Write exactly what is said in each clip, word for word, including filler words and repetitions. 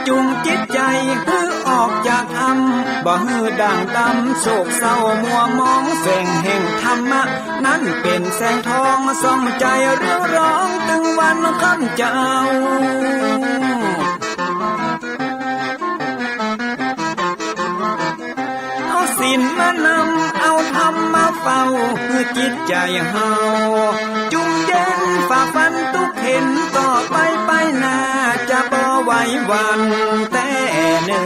จุ่งจิตใจ๋หื้อออกจากถ้ำ บ่หื้อด่างดำโศกเศร้ามัวหมอง แสงแห่งธรรมะนั้นเป๋นแสงทองส่องใจ๋เรืองรองตึงวันค่ำเจ้า เอาศีลมานำ เอาธรรมมาเฝ้า หื้อจิตใจ๋เฮาจุ่มเย็น ฝ่าฟันตุ๊กเข็ญ ต่อไปไปหน้าจะบ่ไหวหวั่นแต๊เน่อ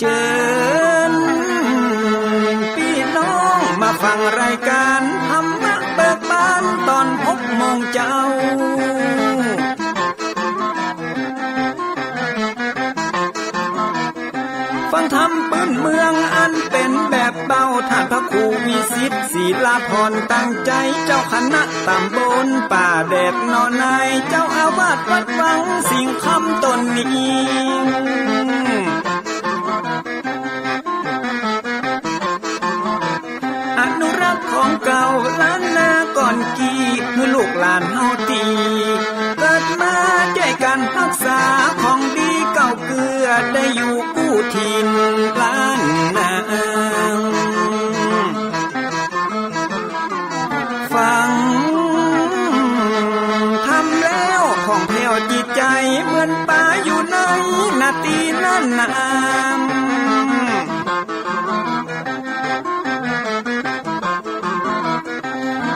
เจิญปี้น้องมาฟังรายก๋านธรรมะเบิกบานต๋อนหกโมงเจ๊า ฟังธรรมปื้นเมืองอันเป๋นแบบเบา ต้านพระครูวิสิทธิ์ ศิลาภรณ์ ตั้งใจ๋ เจ้าคณะต๋ำบลป่าแดดหนอใน เจ้าอาวาสวัดวังสิงห์คำต๋นนี้ อนุรักษ์ของเก่าล้านนาก่อนกี้ หื้อลูกหลานเฮาตี้เกิดมา จ้วยกั๋นฮักษาของดีเก่าเกื้อ ได้อยู่กู้ถิ่นล้านนา ฟังธรรมแล้วผ่องแผ้วจิตใจ๋ เหมือนป๋าอยู่ในนาตี้นั้นนา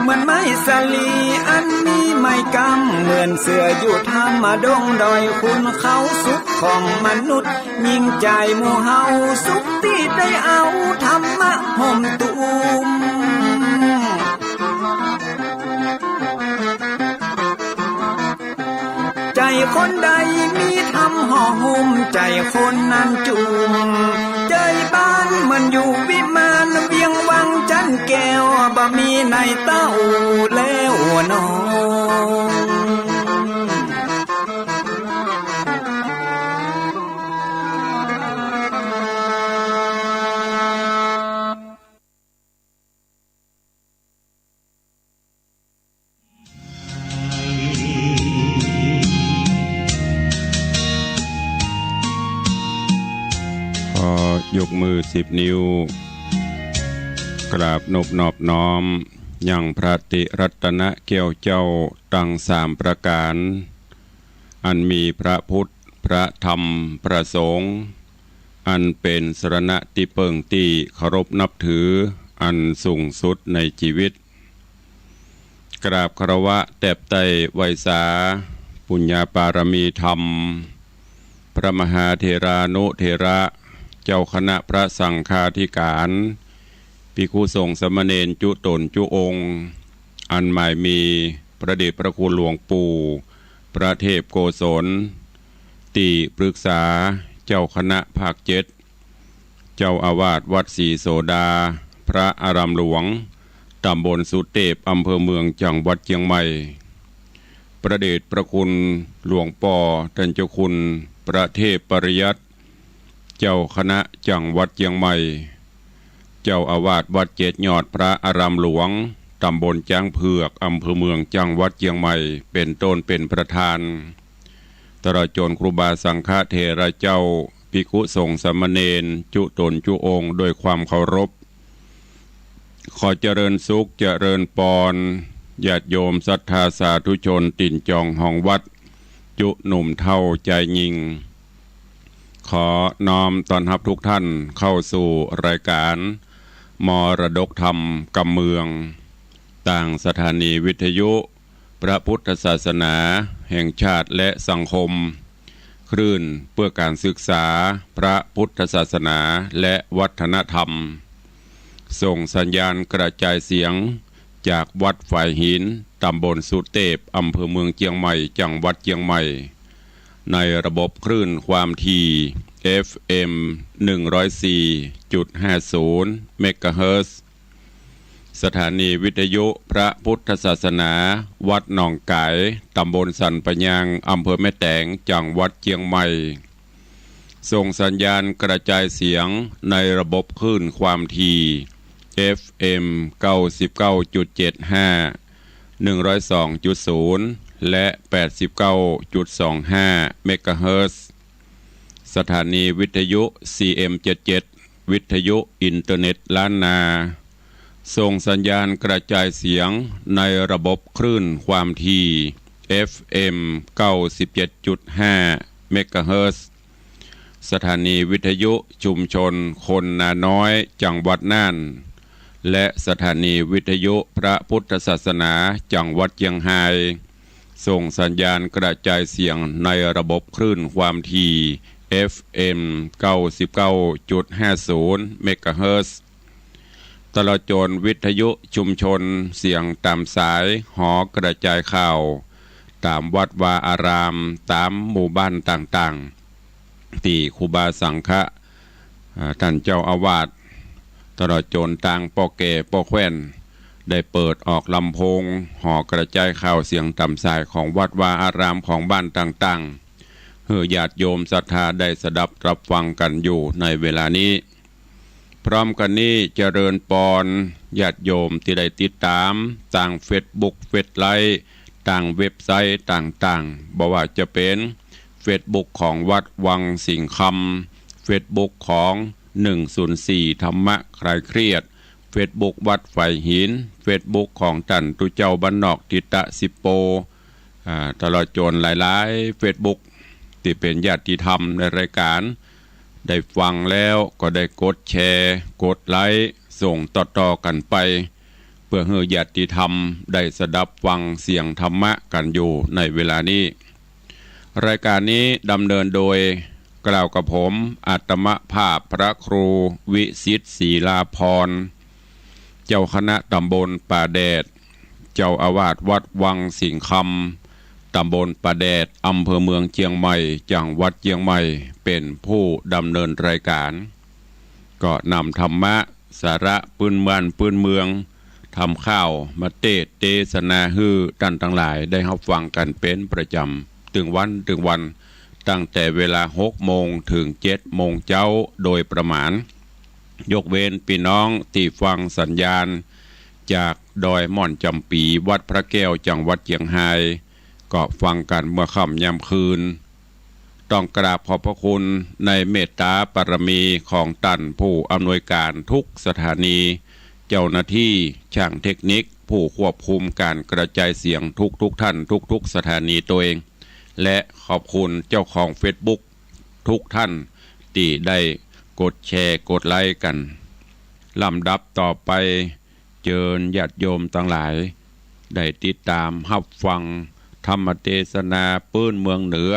เหมือนไม้สาลีอันมีไม้กำ เหมือนเสืออยู่ถ้ำดงดอยขุนเขา สุขของมนุษย์ยิ่งใจ๋หมู่เฮา สุขตี้ได้เอาธรรมะห่มตุ้ม ใจ๋คนใดมีธรรมห่อหุ้ม ใจ๋คนนั้นจุ่ม ใจ๋บ้านเหมือนอยู่วิมาน เวียงวังจันแก้ว บ่มีในเต้าแล้วน้อง ขอยกมือสิบนิ้ว กราบนบนอบน้อมยังพระติรัตนะแก้วเจ้าตังสามประก๋าน อันมีพระพุทธ พระธรรม พระสงฆ์ อันเป๋นสรณะตี้เปิ้งตี้เคารพนับถืออันสูงสุดในจีวิต กราบคารวะแตบไต้ไหว้สา ปุญญาปารมีธรรม พระมหาเถรานุเถระ เจ้าคณะพระสังฆาธิก๋าน ภิกขุสงฆ์สามเณรจุ๊ต๋นจุ๊องค์ อันหมายมีพระเดชพระคุณหลวงปู่ พระเทพโกศล ตี้ปรึกษาเจ้าคณะภาคเจ็ด เจ้าอาวาสวัดศรีโสดา พระอารามหลวง ต๋ำบลสุเตพ อำเภอเมือง จังหวัดเจียงใหม่ พระเดชพระคุณหลวงป้อต้านเจ้าคุณ พระเทพปริยัติ เจ้าคณะจังหวัดเจียงใหม่ เจ้าอาวาสวัดเจ็ดยอด พระอารามหลวง ต๋ำบลจ๊างเผือก อำเภอเมือง จังหวัดเจียงใหม่ เป๋นต้นเป๋นประธาน ตลอดจ๋นครูบาสังฆเถระเจ้า ภิกขุสงฆ์สามเณร จุ๊ต๋นจุ๊องค์ ด้วยความเคารพ ขอเจริญสุขเจริญปอน ญาติโยมศรัทธาสาธุชน ตี๋นจองฮองวัด จุ๊หนุ่มเฒ่าจายญิง ขอน้อมต้อนฮับทุกท่านเข้าสู่รายการมรดกธรรมกำเมือง ตางสถานีวิทยุพระพุทธศาสนาแห่งชาติและสังคม คลื่นเพื่อการศึกษาพระพุทธศาสนาและวัฒนธรรม ส่งสัญญาณกระจายเสียงจากวัดฝายหิน ตำบลสุเตพ อำเภอเมืองเจียงใหม่ จังหวัดเจียงใหม่ ในระบบคลื่นความถี่ เอฟเอ็ม หนึ่งร้อยสี่จุดห้าศูนย์ เมกะเฮิรตซ์ สถานีวิทยุพระพุทธศาสนา วัดหนองก๋าย ตำบลสันป่ายาง อำเภอแม่แตง จังหวัดเจียงใหม่ ส่งสัญญาณกระจายเสียงในระบบคลื่นความถี่ เอฟเอ็ม เก้าสิบเก้าจุดเจ็ดห้า หนึ่งร้อยสองจุดศูนย์ และแปดสิบเก้าจุดสองห้าเมกะเฮิรตซ์ สถานีวิทยุ ซี เอ็ม เจ็ดเจ็ด วิทยุอินเทอร์เน็ตล้านนา ส่งสัญญาณกระจายเสียงในระบบคลื่นความถี่ เอฟ เอ็ม เก้าสิบเจ็ดจุดห้าเมกะเฮิรตซ์ สถานีวิทยุชุมชนคนนาน้อย จังหวัดน่าน และสถานีวิทยุพระพุทธศาสนา จังหวัดเจียงฮาย ส่งสัญญาณกระจายเสียงในระบบคลื่นความถี่ เอฟ เอ็ม เก้าสิบเก้าจุดห้าศูนย์เมกะเฮิรตซ์ ตลอดจ๋นวิทยุชุมชนเสียงต๋ามสายหอกระจายข่าว ต๋ามวัดวาอาราม ต๋ามหมู่บ้านต่างๆ ตี้ครูบาสังฆะ อ่า ต้านเจ้าอาวาส ตลอดจ๋นตางป้อแก่ป้อแคว่น ได้เปิดออกลำโพงหอกระจายข่าวเสียงต๋ามสายของวัดวาอารามของบ้านต่างๆ หื้อญาติโยมศรัทธาได้สดับรับฟังกั๋นอยู่ในเวลานี้ พร้อมกั๋นนี้เจริญปอนญาติโยมตี้ได้ติดต๋ามตางเฟซบุ๊ก เฟซไลฟ์ ตางเว็บไซต์ต่างๆ บ่ว่าจะเป๋นเฟซบุ๊กของวัดวังสิงห์คำ เฟซบุ๊กของหนึ่งศูนย์สี่ธรรมะคลายเครียด เฟซบุ๊กวัดฝายหิน เฟซบุ๊กของต้านตุ๊เจ้าบ้านนอกทิตะสิบโป อ่า ตลอดจ๋นหลายๆ เฟซบุ๊ก ตี้เป๋นญาติธรรมในรายก๋าน ได้ฟังแล้วก็ได้กดแชร์ กดไลก์ ส่งต่อๆ กั๋นไป เปื้อหื้อญาติธรรมได้สดับฟังเสียงธรรมะกั๋นอยู่ในเวลานี้ รายก๋านนี้ดำเนินโดย กล่าวกับผม อาตมาภาพพระครูวิสิทธิ์ ศรีลาภรณ์ เจ้าคณะต๋ำบลป่าแดด เจ้าอาวาสวัดวังสิงห์คำ ต๋ำบลป่าแดด อำเภอเมืองเจียงใหม่ จังหวัดเจียงใหม่ เป๋นผู้ดำเนินรายก๋าน ก็นำธรรมะ สาระปื้นบ้านปื้นเมือง ธรรมข่าวมาเตสน์เตสนาหื้อต้านตังหลายได้ฮับฟังกั๋นเป๋นประจ๋ำ ตึงวันตึงวัน ตั้งแต่เวลาหกโมงเถิงเจ็ดโมงเจ๊าโดยประมาณ ยกเว้นปี้น้องตี้ฟังสัญญาณจากดอยม่อนจ๋ำปี๋ วัดพระแก้ว จังหวัดเจียงฮาย ก็ฟังกั๋นเมื่อค่ำยามคืน ต้องกราบขอบพระคุณในเมตต๋าบารมีของต้านผู้อำนวยก๋านทุกสถานี เจ้าหน้าตี้ ช่างเทคนิค ผู้ควบคุมก๋านกระจายเสียงทุกๆ ท่าน ทุกๆ สถานีตวย และขอบคุณเจ้าของเฟซบุ๊กทุกท่านตี้ได้กดแชร์ กดไลก์กั๋น ลำดับต่อไป เจิญญาติโยมตังหลาย ได้ติดต๋ามฮับฟังธรรมเตสนาปื้นเมืองเหนือ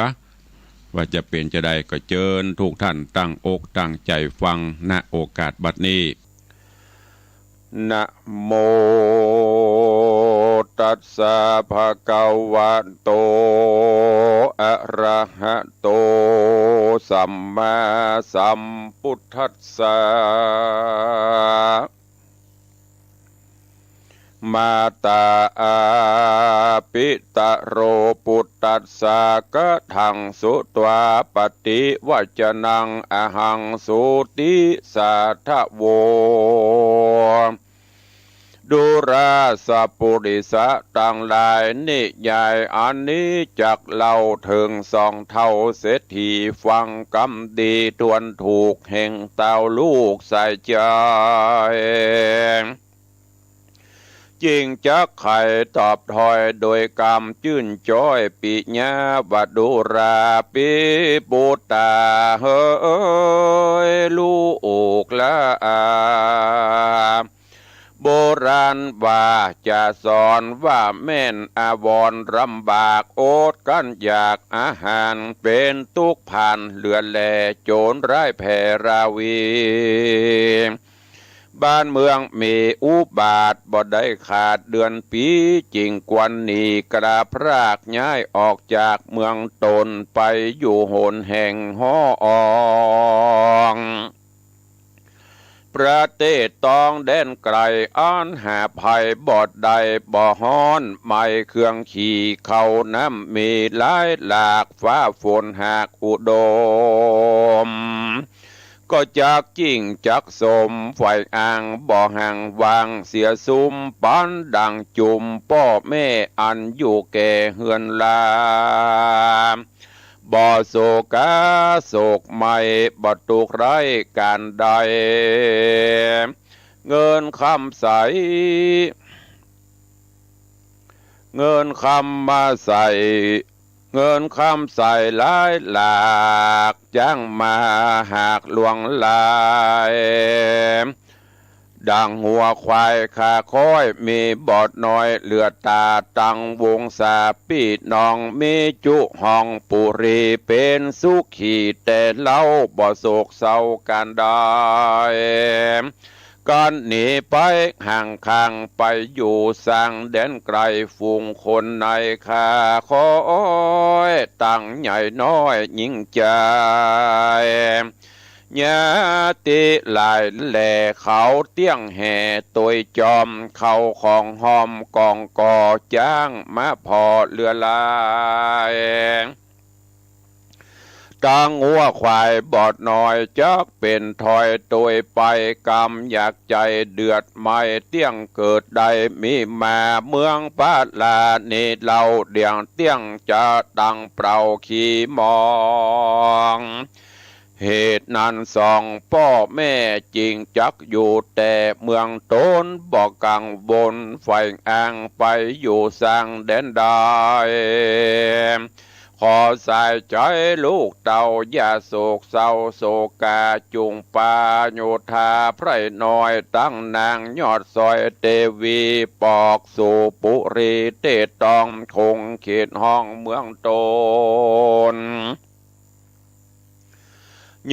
ว่าจะเป๋นจาใดก็เจิญทุกท่านตั้งอกตั้งใจ๋ฟัง ณ โอกาสบัดนี้ นะโมตัสสะ ภะคะวะโต อะระหะโต สัมมาสัมพุทธัสสะ มาตาอาปิตะโร ปุตตัสสะ กะถัง สุตวา ปฏิวัจจนัง อะหัง สุติสาทะโว ดูราสะปุริสะตังหลาย นิยายอันนี้จักเล่าเถิงสองเฒ่าเศรษฐี ฟังกำดีทวนถูกแห่งเต้าลูกสายใจ๋ จึงจักไขตอบถ้อยโดยกำจื้นจ้อยปิยะ ว่าดูราปิปุตตา เหยลูกหลาน โบราณว่าจะสอนว่าแม่นอาวรณ์ลำบากอดกลั้นอยากอาหาร เป๋นตุ๊กข์ผ่านเหลือแลโจรร้ายแผ่ราวี บ้านเมืองมีอุบาทบ่ได้ขาดเดือนปี๋ จึงควรหนีกล้าพรากย้ายออกจากเมืองต๋นไปอยู่หนแห่งฮ้อง ประเทศตองแดนไกล อันหาภัยบ่ได้บ่ฮ้อน ไหม้เครื่องขี่เข้าน้ำมีหลายหลาก ฟ้าฝนหากอุดม ก็จักจิ่งจักสม ใฝ่อั้งบ่ห่างวางเสียสุม ปันดั่งจุมป้อแม่อันอยู่แก่เฮือนลา บ่โศกาโศกไหม้ บ่ตุ๊กข์ร้ายก๋านใด เงินคำใส เงินคำมาใส่ เงินคำใส่หลายหลาก จั้งมาหากหลวงหลาย ดั่งงัวควายขาค้อย มีบอดน้อยเหลือต๋า ตังวงศาปี้น้อง มีจุห้องปุรี เป๋นสุขีแต่เล่า บ่โศกเศร้าก๋านใด ก๋านหนีไปห่างข้าง ไปอยู่ซ่างแดนไก๋ ฝูงคนในขาค้อย ตังใหญ่น้อยญิงจาย ญาติหลายแหล่เขาเตี้ยงแห่ตวยจอม เข้าของห้อมกองก่อ จั้งมาผ่อเลือหลาย ตังงัวควายบอดน้อย จักเป๋นถอยตวยไป กำอยากใจ๋เดือดไหม้ เตี้ยงเกิดได้มีมา เมืองปาลานี้เล่า เดี่ยงเตี้ยงจะตังเปล่าขี้มอง เหตุนั้นสองป้อแม่จึงจักอยู่แต่เมืองต๋น บ่กังวลใฝ่อั้งไปอยู่ซ่างแดนใด ขอสายใจ๋ลูกเต้าอย่าโศกเศร้าโศกา จุ่งปาโยธาไพร่น้อย ตังนางยอดสอยเตวี ปอกสู่ปุรีเตตอง คงเขตห้องเมืองต๋น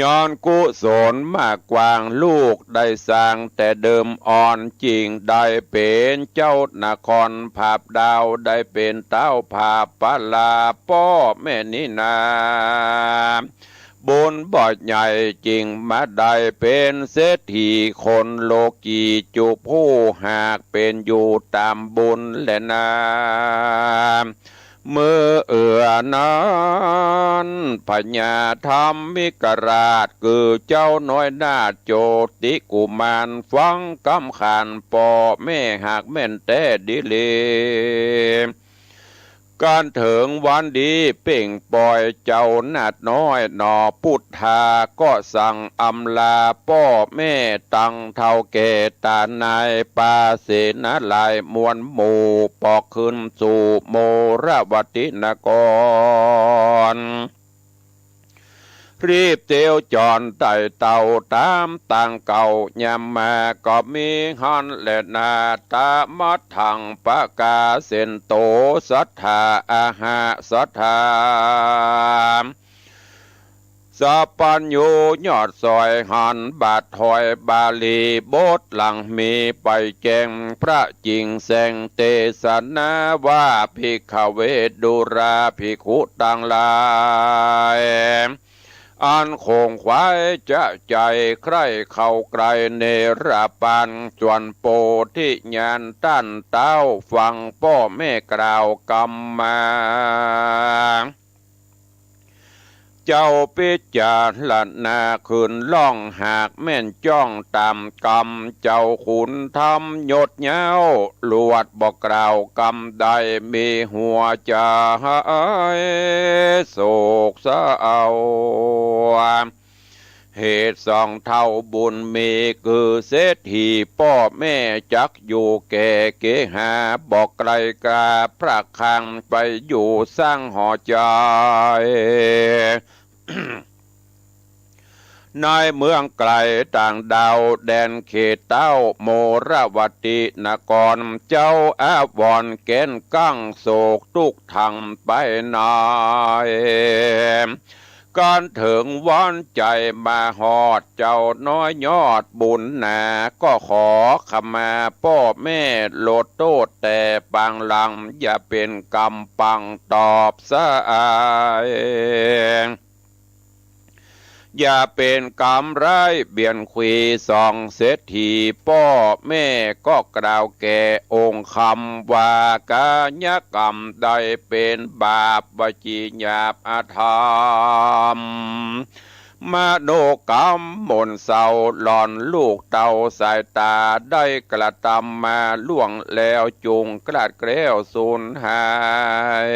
ย้อนกุศลมากกว้าง ลูกได้สร้างแต่เดิมอ่อน จึงได้เป๋นเจ้านครผาบดาว ได้เป๋นต๊าวผาบปาลา ป้อแม่นี้นา บุญบ่ใหญ่จึงมาได้เป๋นเศรษฐีคนโลกี จุผู้หากเป๋นอยู่ต๋ามบุญแลนา เมื่อเอือนั้น พญาธรรมิกราช คือเจ้าน้อยนาถโจติกุมาร ฟังกำขานป้อแม่หากแม่นแต๊ดีหลี กั๋นเถิงวันดีเป่งป่อย เจ้านาถน้อยหน่อปุทธา ก็สั่งอำลาป้อแม่ ตังเฒ่าแก่ต๋านาย ปาเสนาหลายมวลหมู่ ปอกคืนสู่โมรวตินคร รีบเตียวจ๋อนไต่เต้าต๋ามตางเก่า ยามมาก็มีหั้นแลนา ตะมัทธังปะกาเสนโต สัตถาอาหะสัตถา สัพพัญญูยอดสอยหันบาทถอย บาลีบทหลังมีไปแจ้ง พระจิ่งแสดงเตสนาว่า ภิกขเว ดูราภิกขุตังหลาย อันขงไขว่จะใจ๋ใคร่เข้าใกล้เนรปาน จวนโพธิญาณต้านเต๊า ฟังป้อแม่กล่าวกำมา เจ้าพิจารณาคืนล่อง หากแม่นจ้องต๋ามกำ เจ้าขุนธรรมยศเย้า ลวดบ่กล่าวกำใด มีหัวใจ๋โศกเศร้า เหตุสองเท่าบุญมี คือเศรษฐีป้อแม่จักอยู่แก่เกหา บ่ไกลกาพระคลัง ไปอยู่ซ่างหอใจ๋ ในเมืองไกลต่างดาวแดนเขตเต๊า โมรวตินคร เจ้าอาวรณ์แก้นกั้งโศกตุ๊กข์ทั้งไปใน กั๋นเถิงวันใจ๋มาฮอด เจ้าน้อยยอดบุญหนา ก็ขอขมาป้อแม่ลดโต้ษแต่ปางหลัง อย่าเป๋นกำปังตอบสาย อย่าเป๋นกำร้ายเบียดขวีสองเศรษฐี ป้อแม่ก็กล่าวแก่องค์คำว่า กายกรรมใดเป๋นบาป วจีหยาบอธรรม มโนกรรมหม่นเศร้าหล่อนลูกเต้าสายต๋าได้กระตำมาล่วงแล้ว จุ่งกลาดแคล้วสูญหาย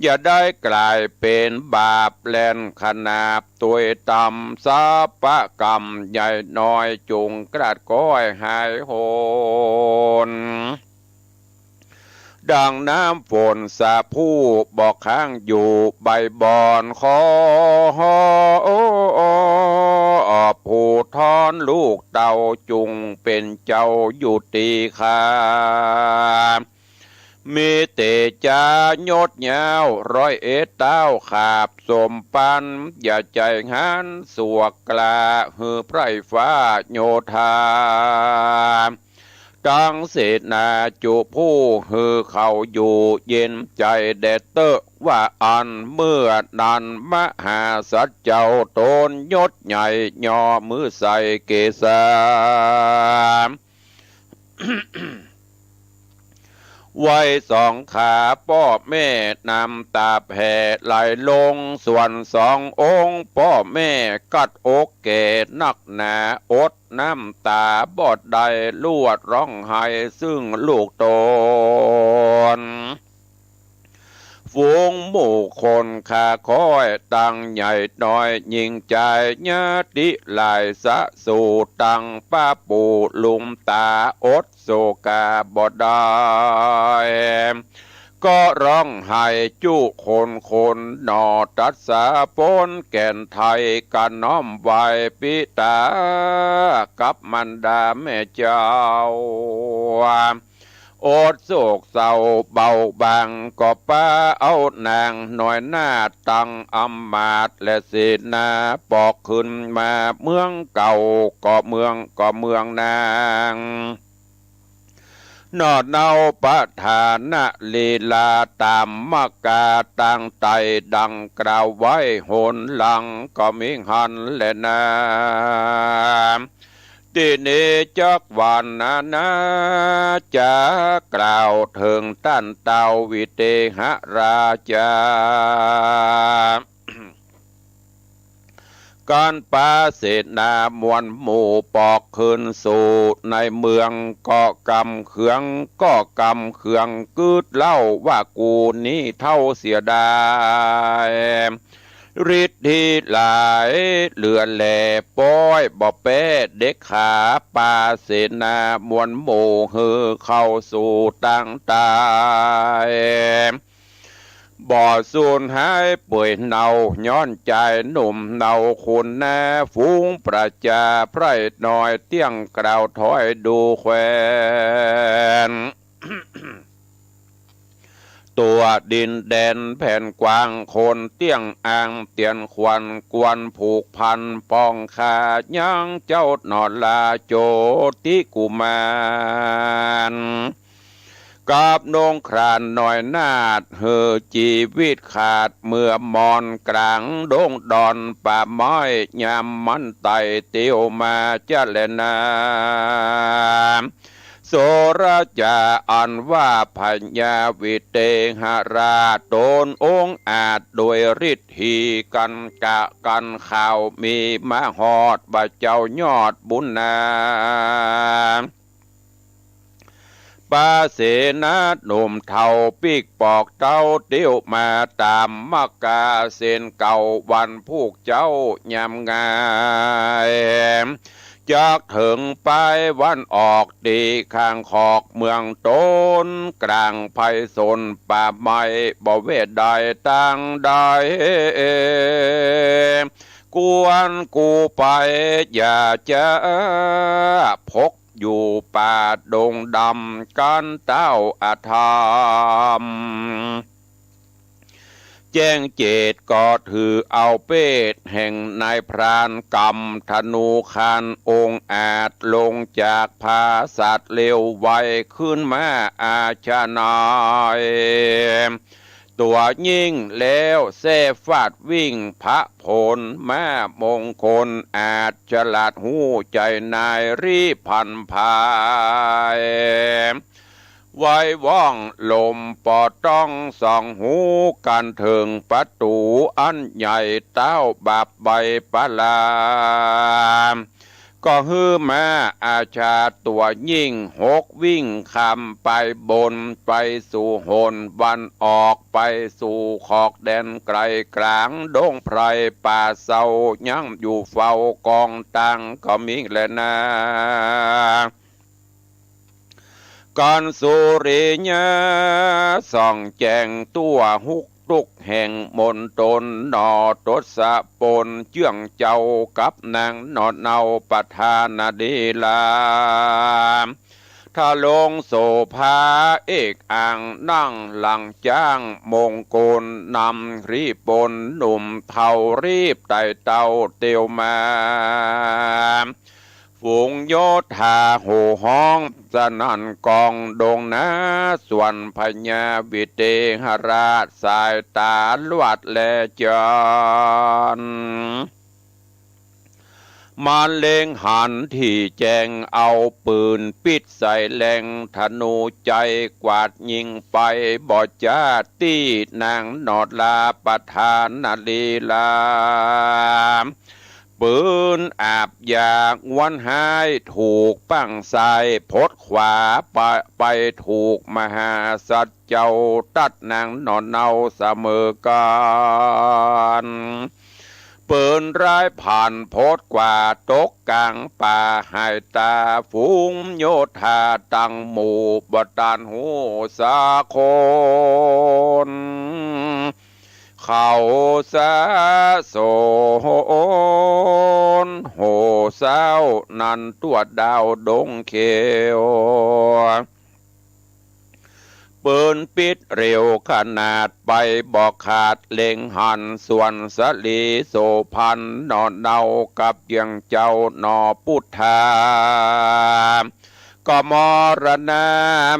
อย่าได้ก๋ายเป๋นบาปแล่นขนาบตวยตำ สาปะกรรมใหญ่น้อยจุ่งกลาดก้อยหายโหน ดังน้ำฝนสะพูบ่ค้างอยู่ใบบอน ขอผู้ทอนลูกเต้าจุ่งเป๋นเจ้าอยู่ตี้ข้า มีเตจ๋ายศยาวร้อยเอ็ดเต้าขาบสมปัน อย่าใจ๋หันสวกกล้าหื้อไพร่ฟ้าโยธา ตังเสนาจุผู้หื้อเขาอยู่เย็นใจ๋แด่เต๊อะ ว่าอั้นเมื่อนั้นมหาสัตว์เจ้าตนยศใหญ่ย่อมือใส่เกศา ไหว้สองขาป้อแม่น้ำต๋าแผ่ไหลลง ส่วนสององค์ป้อแม่กัดอกแก่นักหนา อดน้ำต๋าบ่ได้ลวดร้องไห้ซึ่งลูกตน ฝูงหมู่คนข้าค้อยตังใหญ่น้อยญิงจายญาติหลายสะสู่ตังป้าปู่ลุงต๋าอดโศกาบ่ได้ ก็ร้องไห้จุคนคนหนอ ตรัสสาปนแก่นไทยกระน้อมไหว้ปิต๋ากับมารดาแม่เจ้า อดโศกเศร้าเบาบางก็ปาเอานางน้อยนาฏตังอำมาตย์และเสนาปอกขึ้นมาเมืองเก่า ก็เมืองก็เมืองนาง นอดเนาประธานลีลาต๋ามมกาตังไตดังกล่าวไว้หนหลังก็มีหั้นแลนา ตี้นี้จักวรรณนาจะกล่าวเถิงต้านเต้าวิเตหราชา ก๋านปาเสนามวลหมู่ปอกขึ้นสู่ในเมือง ก็กำเคือง ก็กำเคืองกึ๊ดเล่าว่ากูนี้เฒ่าเสียดาย ฤทธิหลายเหลือแล ป๊อยบ่แป๊เด็กขา ปาเสนามวลหมู่หื้อเข้าสู่ตังต๋าย บ่สูญหายเปื่อยเน่า ย้อนจายหนุ่มเนาคุณนา ฝูงประจาไพร่น้อยเตี้ยงกล่าวถอยดูแควน ตั๋วดินแดนแผ่นกว้าง คนเตี้ยงอ่างเตียนขวัญ กวนผูกพันปองคา ยังเจ้าหนอลาโจติกุมาร กับนงครานน้อยนาฏ หื้อจีวิตขาดเมื่อมอน กลางดงดอนป่าไม้ ยามมันไต่เตียวมาจะแลนา โสรจาอันว่าพญาวิเตหราช ตนองอาจโดยฤทธิกันกะกันข่าวมีมาฮอดว่าเจ้ายอดบุญนา ปาเสนาหนุ่มเฒ่าปิ๊กปอกเต้าเตียวมาต๋ามมกาเส้นเก่า วันผูกเจ้ายามงาย จักเถิงปายวันออกตี้ข้างขอกเมืองตน กลางไพศาลป่าไม้บ่แว่ใดตางใด กวนกูไปอย่าจะพกอยู่ป่าดงดำ กันเต้าอธรรม แจ้งเจตก็ถือเอาเพศแห่งนายพรานกำธนูคานองอาจ ลงจากผาสัตว์เร็วไวขึ้นมาอาชาไนย ตั๋วยิ่งแล้วแซ่ฟาดวิ่งพระผลมามงคลอาจ ฉลาดฮู้ใจ๋นายรีบพลันพาย ไว้ว่องลมปอต้องส่องหู กั๋นเถิงประตู๋อันใหญ่ เต๊าบาปใบประลา ก็หื้อม้าอาชาตั๋วยิ่ง หกวิ่งข้ามไปบน ไปสู่หนวันออก ไปสู่ขอกแดนไกล ก๋างดงไพรป่าเซา ยังอยู่เฝ้ากองตังก็มีแลนา กั๋นสุริยะส่องแจ้งทั่ว ฮุกทุกแห่งมณฑลหนอ ทศพลเจื้องเจ้ากับนางหนอเนา ประธานลีลา ทะลงโสภาเอกอัง นั่งหลังจ๊างมงคล นำริปนหนุ่มเฒ่า รีบไต่เต้าเตียวมา ฝูงโยธาโห่ฮ้องสนั่นกองดงนา ส่วนพญาวิเทหราชสายตาลวาดแลจร มันเล็งหันถี่แจ้ง เอาปืนปิ๊ดใส่แลง ธนูใจ๋กวาดยิงไป บ่จ๊าดตี้นางหนอลา ประธานลีลา ปืนอาบยาหวนฮ้าย ถูกปั้งซ้าย พดขวาไป ไปถูกมหาสัตว์เจ้า ตัดนางหนอเนาเสมอกั๋น ปืนร้ายผ่านพดขวา ตกก๋างป่าหายต๋า ฝูงโยธาตังหมู่ บ่ตันฮู้สักคน เขาสะสนโห่เซ้า นั้นตั๋วดาวดงเขียว ปืนปิ๊ดเร็วขนาด ไปบ่ขาดเล็งหัน ส่วนสะหลีโสภณหนอเนา กับเยื้องเจ้าหนอปุทธา ก็มรณา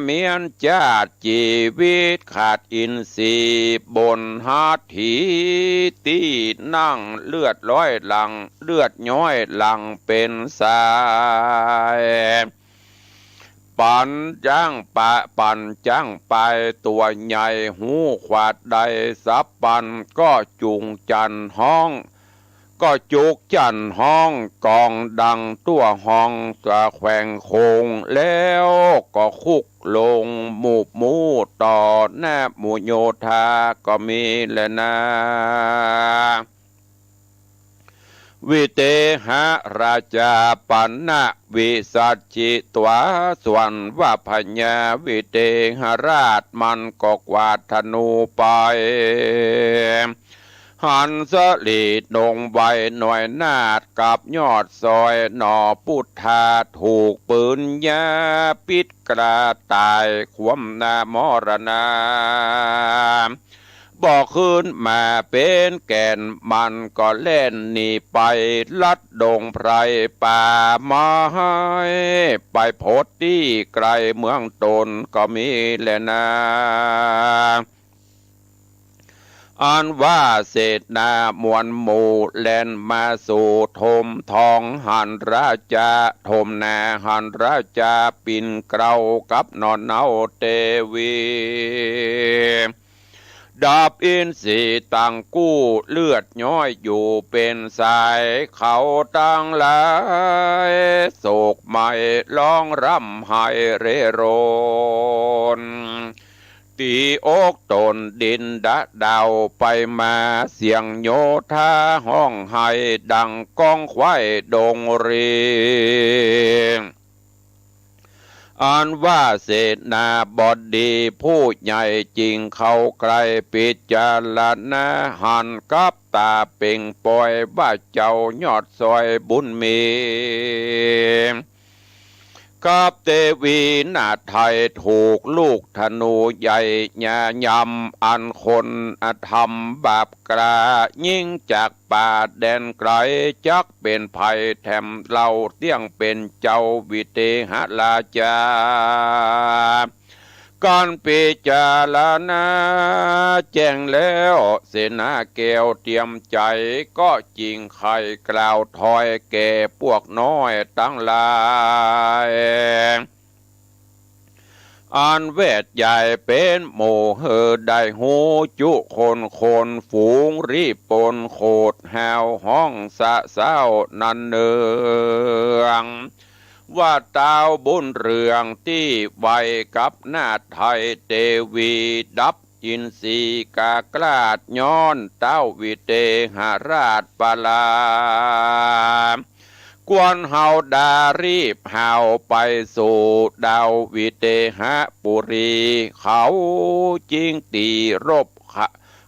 เมี้ยนจ๊าด จีวิตขาดอินทรีย์ บนหัตถีตี้นั่ง เลือดร้อยหลั่ง เลือดย้อยหลั่งเป๋นสาย ปันจ๊างปะ ปันจ๊างปายตั๋วใหญ่ ฮูขวาดได้สับปัน ก็จุกจั้นฮ้อง ก็จุกจั้นฮ้อง ก๋องดังตั๋วฮ้องสะแขว่งโขง แล้วก็คุกลงมูบมู่ ต่อหน้าหมู่โยธาก็มีแลนา วิเทหราชาปณวิสัชชิตวา ส่วนว่าพญาวิเทหราชมันก็กวาดธนูไป หันสะหลีดงไวหน่วยนาฏ กับยอดซอยหนอปุทธา ถูกปืนยาปิ๊ดกระต่าย คว่ำหน้ามรณา บ่คืนมาเป๋นแก่น มันก็แล่นหนีไป ลัดดงไพรป่าไม้ ไปโผดตี้ไกลเมืองตนก็มีแลนา อันว่าเสนามวลหมู่ แล่นมาสู่ถมทอง หันราชาถมนา หันราชาปิ่นเกล้า กับหนอเนาเตวี ดับอินทรีย์ตังกู้ เลือดย้อยอยู่เป๋นสาย เขาตังหลายโศกไหม้ ฮ้องร่ำไห้เร่รน ตี๋อกต๋นดินดะดาวไปมา เสียงโยธาฮ้องไห้ ดังก้องไขว้ดงรี อันว่าเสนาบดีผู้ใหญ่จริงเข้าใกล้ ปิจารณาหันกับต๋าเป่งป่อย ว่าเจ้ายอดซอยบุญมี กับเตวีนาไทยถูกลูกธนูใหญ่ยายำ อันคนอธรรมบาปกล้า ยิ่งจากป่าแดนไกล จักเป๋นภัยแถมเล่า เตี้ยงเป๋นเจ้าวิเทหราชา กั๋นปิจารณาแจ้งแล้ว เสนาแก้วเตรียมใจ๋ ก็จึงใค่กล่าวถ้อยแก่ปวกน้อยตังหลาย อันแวดใหญ่เป๋นหมู่หื้อได้ฮู้จุคนคน ฝูงรีบปนโขดหาวฮ้องสะเซ้านันเนือง ว่าต้าวบุญเรืองตี้ไวกับนาฏไทยเตวี ดับอินทรีย์กากล้าดย้อนต้าววิเตหราชปาลา กวนเฮาดารีบหาวไปสู่ดาววิเตหปุรี เขาจึงตี๋รบ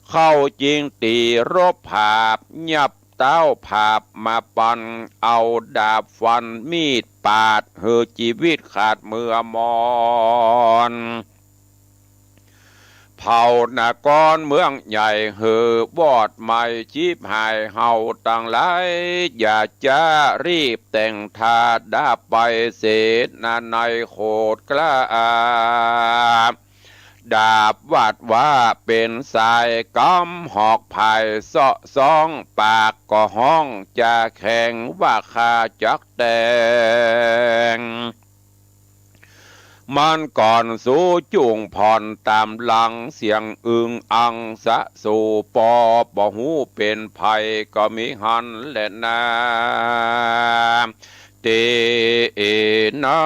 เขาจึงตี๋รบผาบ ยับต้าวผาบมาปัน เอาดาบฟันมีดปาด หื้อจีวิตขาดเมือมอน เผานครเมืองใหญ่หื้อวอดไหม้ฉิบหาย เฮาตังหลายอย่าจ๊า รีบแต่งท่าดาบไป เสนาในโขดกล้า ดาบวาดว่าเป๋นสาย กำหอกผายเซาะซ้อง ปากก็ฮ้องจ๋าแข็ง ว่าข้าจักแต่ง มันก่อนสูจุ่งผ่อนต๋ามหลัง เสียงอึงอังสะสูปอ บ่ฮู้เป๋นใผก็มีหั้นแลนา เตนา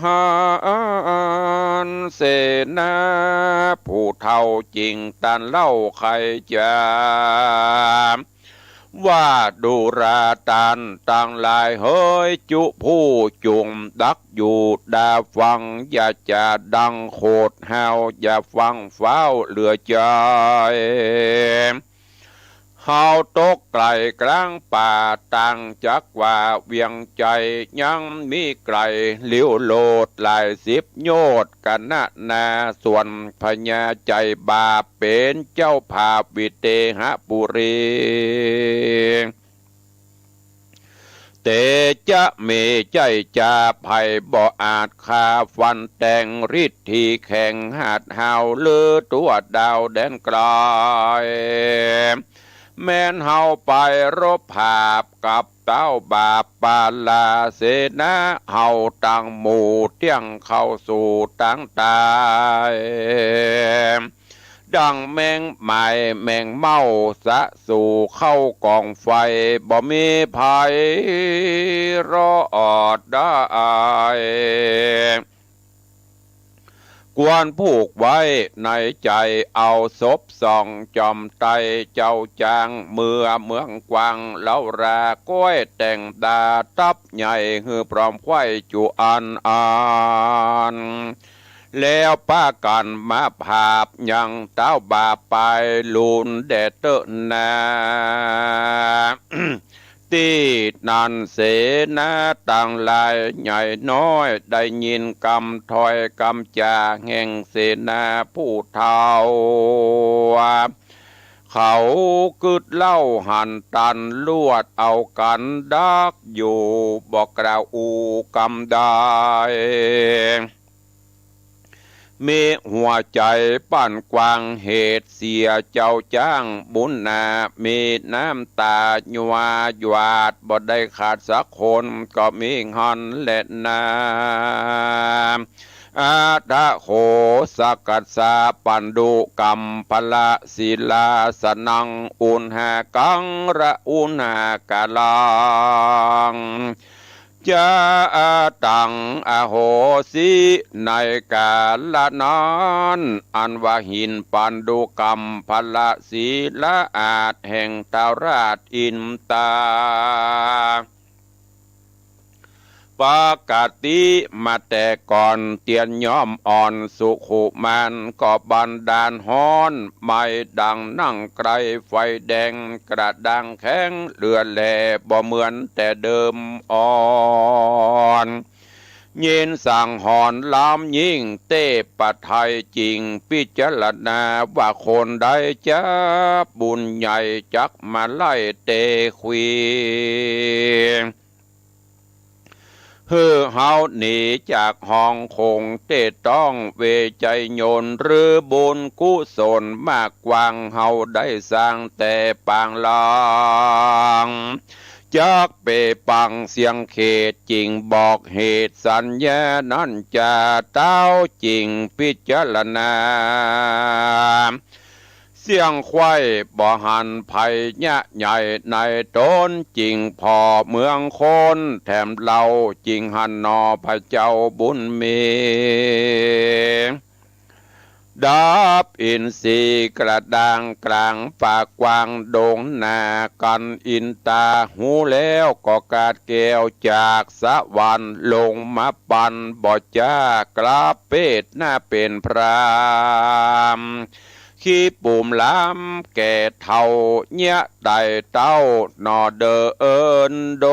หัน เสนาผู้เฒ่าจึงตรัสเล่าไขจ๋า ว่าดูราต้านตังหลายเหย จุผู้จุ่งดักอยู่ดาฟัง อย่าจ๋าดังโขดหาว อย่าฟังฟ้าวเหลือใจ๋ เฮาตกใก้กลางป่า ต่างจากว่าเวียงใจ๋ ยังมีไก๋หลิวโลดหลายสิบโยชน์ กะนะนา ส่วนพญาใจ๋บาปเป๋นเจ้าผาบวิเตหปุรี เตจะเมใจ๋จ๋า ใผบ่อาจฆ่าฟันแต่ง ฤทธิ์แข็งหาดหาว ลือตั๋วดาวแดนไก๋ แม้นเฮาไปรบผาบกับต้าวบาปปาลา เสนาเฮาตังหมู่เตี้ยงเข้าสู่ตางต๋าย ดังแมงไหม้แมงเม่าสะสู่เข้ากองไฟ บ่มีใผรอดได้ ควรผูกไว้ในใจ๋ เอาศพส่องจ่อมไต เจ้าจ้างเมือเมืองกวาง เล้าราก้อยแต่งดาทัพใหญ่ หื้อพร้อมไขว้จุอันอัน แล้วปากั๋นมาผาบยังต้าวบาปปายลูนแด่เต๊อะนา ตี้นั้นเสนาตังหลายใหญ่น้อย ได้ยินกำถ้อยกำจ๋าแห่งเสนาผู้เฒ่า เขากึ๊ดเล่าหันตัน ลวดเอากั๋นดักอยู่ บ่กล่าวอู้กำใด มีหัวใจ๋ปั๋นกว้างเหตุเสีย เจ้าจ้างบุญนา มีน้ำต๋ายวาหยาด บ่ได้ขาดสักคน ก็มีหั้นแลนา อะถะโข สกัสสะ ปันดุกัมภะละ สีลาสนัง อุณหากัง ระอุณหากาลัง จะตัง อโหสิ ในกาละนั้น อันว่าหินปันดุกัมภะละ สีลาอาดแห่งท้าวราชอินตา ปกติมาแต่ก่อน เตียนย่อมอ่อนสุขุมาน ก็บันดาลฮ้อนไหม้ดังหนังไก๋ ไฟแดงกระด้างแข็งเหลือแล บ่เหมือนแต่เดิมอ่อน ยินสังหรณ์ล้ำยิ่งเตปะไทยจริง พิจารณาว่าคนใดจะบุญใหญ่ จักมาไล่เตขวี หื้อเฮาหนีจากฮองคง เตต้องเวไชยนต์ หรือบุญกุศลมากกว้าง เฮาได้สร้างแต่ปางลาง จักเปล่งเสียงเขต จึ่งบอกเหตุสัญญานั้นจา เต้าจึ่งพิจารณา เสี้ยงไขว้บ่หันภัยยะใหญ่ในต๋น จึ่งผ่อเมืองคนแถมเล่า จึ่งหันหนอพระเจ้าบุญมี ดับอินทรีย์กระด้างก๋างป่ากว้างดงนา กั๋นอินตาฮู้แล้วก็กราดแก้วจากสวรรค์ ลงมาปั๋นบ่จ๊ากราบเปตหน้าเป๋นพราม ขี้ปุ๋มหลามแก่เฒ่า เยียะไต่เต้าหนอเดินด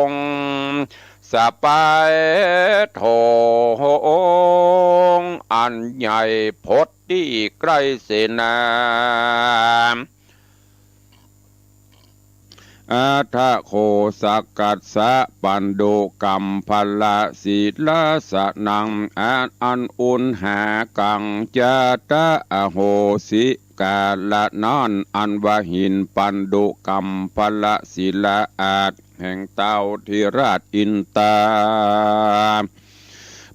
ง สะปายโถงอันใหญ่พดตี้ใก้เสนา อัฏฐโข สกัสสะ ปันดุกัมพะละ ศิลาสนัง อัน อันอุณหากัง จาตะ อโหสิ กาละนั้น อันว่าหินปันดุกัมพะละศิลาอาจ แห่งเต้าธิราชอินตา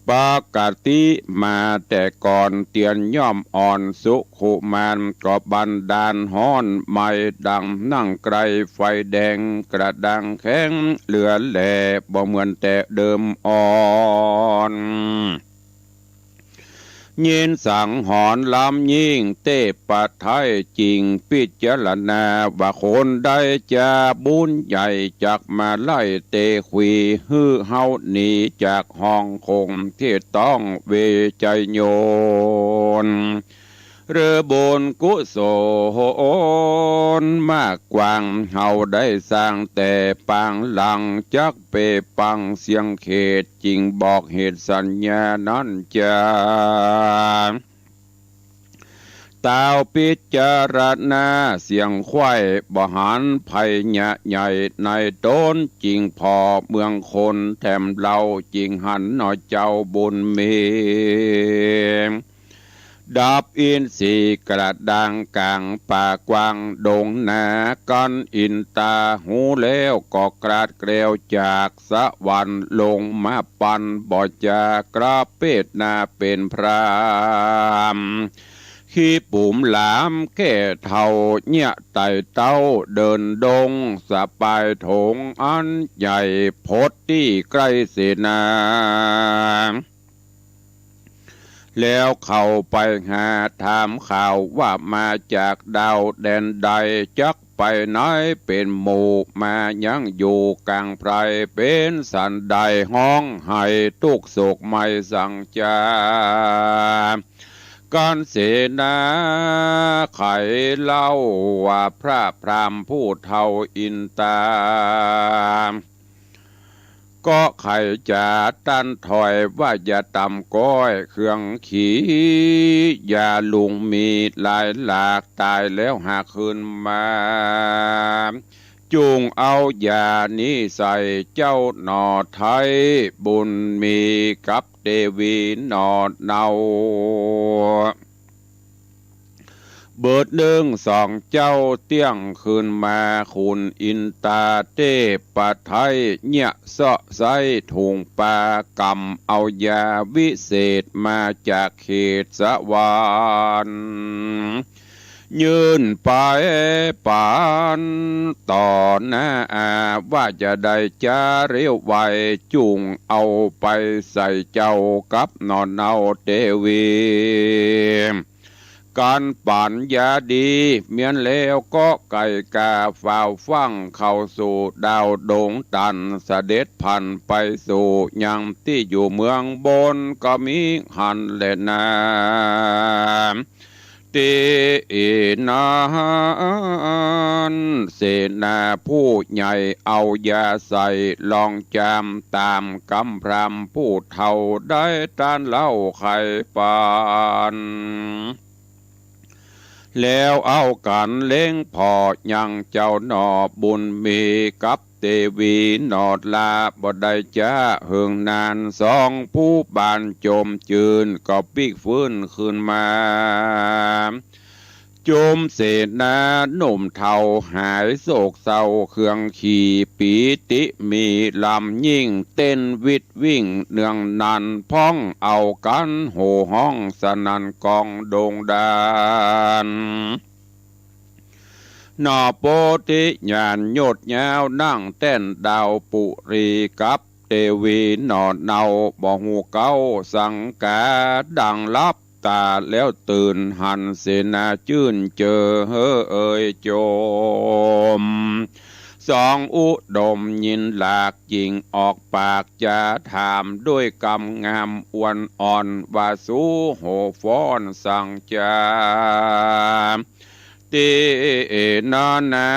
ปกติมาแต่ก่อน เตียนย่อมอ่อนสุขุมาน ก็บันดาลฮ้อนไหม้ดังนั่งใกล้ไฟแดงกระด้างแข็งเหลือแล บ่เหมือนแต่เดิมอ่อน ยินสังหรณ์ล้ำยิ่งเตปะไท้ จึ่งพิจารณาว่าคนใดจะบุญใหญ่ จักมาไล่เตขวี หื้อเฮาหนีจากห้องคง เตียต้องเวไชยโยน หรือบุญกุศลมากกว้าง เฮาได้สร้างแต่ปางหลัง จักเปล่งเสียงเขต จึ่งบอกเหตุสัญญานั้นจา เต้าพิจารณาเสียงไขว้บ่หันภัยยะใหญ่ในต๋น จึ่งผ่อเมืองคนแถมเล่า จึ่งหันหนอเจ้าบุญมี ดับอินทรีย์กระด้างก๋างป่ากว้างดงนา กั๋นอินตาฮู้แล้วก็กราดแก้วจากสวรรค์ ลงมาปั๋นบ่จ๊ากราบเปตหน้าเป๋นพราม ขี้ปุ๋มหลามแก่เฒ่า เยียะไต่เต้าเดินดง สะปายโถงอันใหญ่พดตี้ใก้เสนา แล้วเข้าไปหาถามข่าวว่ามาจากดาวแดนใด จักไปไหนเป๋นหมู่ มายังอยู่ก๋างไพร เป๋นสันใดฮ้องไห้ตุ๊กข์โศกไม่สังจา กั๋นเสนา ใค่เล่าว่าพระพราหมณ์ผู้เฒ่าอินตา ก็ใค่จะตันถอยว่าอย่าต่ำก๊อยเครื่องขี ยาลุงมีหลายหลาก ต๋ายแล้วหากคืนมา จุ่งเอายานี้ใส่เจ้าหนอไท้ บุญมีกับเตวีหนอเนา เบิดนึ่งสองเจ๊าเตี้ยงคืนมา ขุนอินตาเตปะไท้ เยียะเซาะไส้ถุงปา ก๋ำเอายาวิเศษมาจากเขตสวรรค์ ยื่นไปปั๋นต่อหน้า ว่าจะได้จาเร็วไว จุ่งเอาไปใส่เจ้ากับหนอเนาเตวี กั๋นปั๋นยาดี เมี้ยนแล้วก็ไก่กาฟ้าวฟั่งเข้าสู่ดาวดงตัน เสด็จผันไปสู่ยังตี้อยู่เมืองบน ก็มีหั้นแลนา ตี้นั้นเสนาผู้ใหญ่เอายาใส่ลองจาม ต๋ามกำพราหมณ์ผู้เฒ่าได้ตรัสเล่าใค่ปั๋น แล้วเอากั๋นเล็งผ่อยังเจ้าหนอบุญมีกับเตวีหนอลา บ่ได้จ๊าเหิงนาน สองผู้บานจมจื้นก็ปิ๊กฟื้นคืนมา จุมเสนาหนุ่มเฒ่าหายโศกเศร้าเคืองขี ปีติมีลำยิ่งเต้นวิดวิ่งเนืองนัน พ้องเอากั๋นโห่ฮ้องสนั่นกองดงดาน หน่อโพธิญาณยดยาวนั่งแต้นดาวปุรีกับเตวีหน่อเนาบ่ฮู้เก๊าสังกา ดังหลับต๋าแล้วตื่นหันเสนาจื้นเจอเฮอเอยโจม สองอุดมยินหลากยิ่งออกปากจาถามด้วยกำงามอวนอ่อนว่าสูโหฟ้อนสังจา ตี้นานา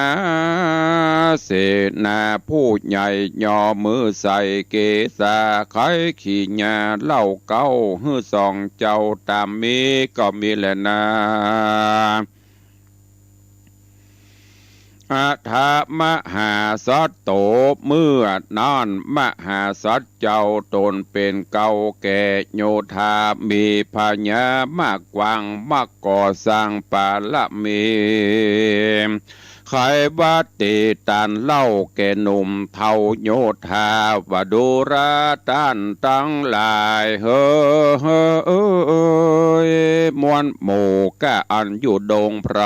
เสนาผู้ใหญ่ยอมือใส่เกศา ใค่ขี่ญาเล่าเก๊าหื้อสองเจ้าต๋ามมีก็มีแลนา อัฏฐมหาสัตโต เมื่อนั้นมหาสัตว์เจ้าต๋นเป๋นเก้าแก่โยธา มีผญามากกว้าง มักก่อสร้างปารมี ใค่ว่าตี้ตานเล่าแก่หนุ่มเฒ่าโยธา ว่าดูราต้านตังหลายเฮอ เฮอ เอย มวลหมู่ก้าอันอยู่ดงไพร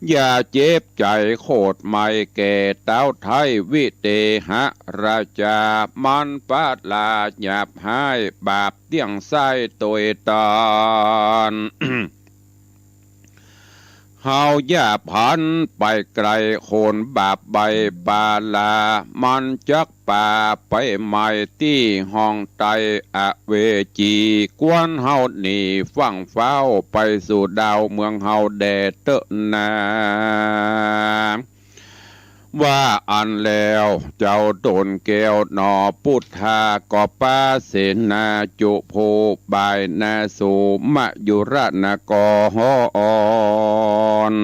อย่าเจ็บใจ๋โขดไหม้แก่เต๊าไท้ วิเตหะราชา มันปะลาหยาบฮ้าย บาปเตี้ยงไส้ตวยตาน เฮาอย่าพลันไปไกล คนบาปใบ้ปาลา มันจักปาไปไหม้ตี้ห้องใต้อเวจี ควรเฮาหนีฟั่งฟ้าวไปสู่ดาวเมืองเฮาแด่เต๊อะนา ว่าอั้นแล้วเจ้าต๋นแก้วหน่อปุทธา ก็ปาเสนาจุผู้บ่ายหน้าสู่มยุรนคร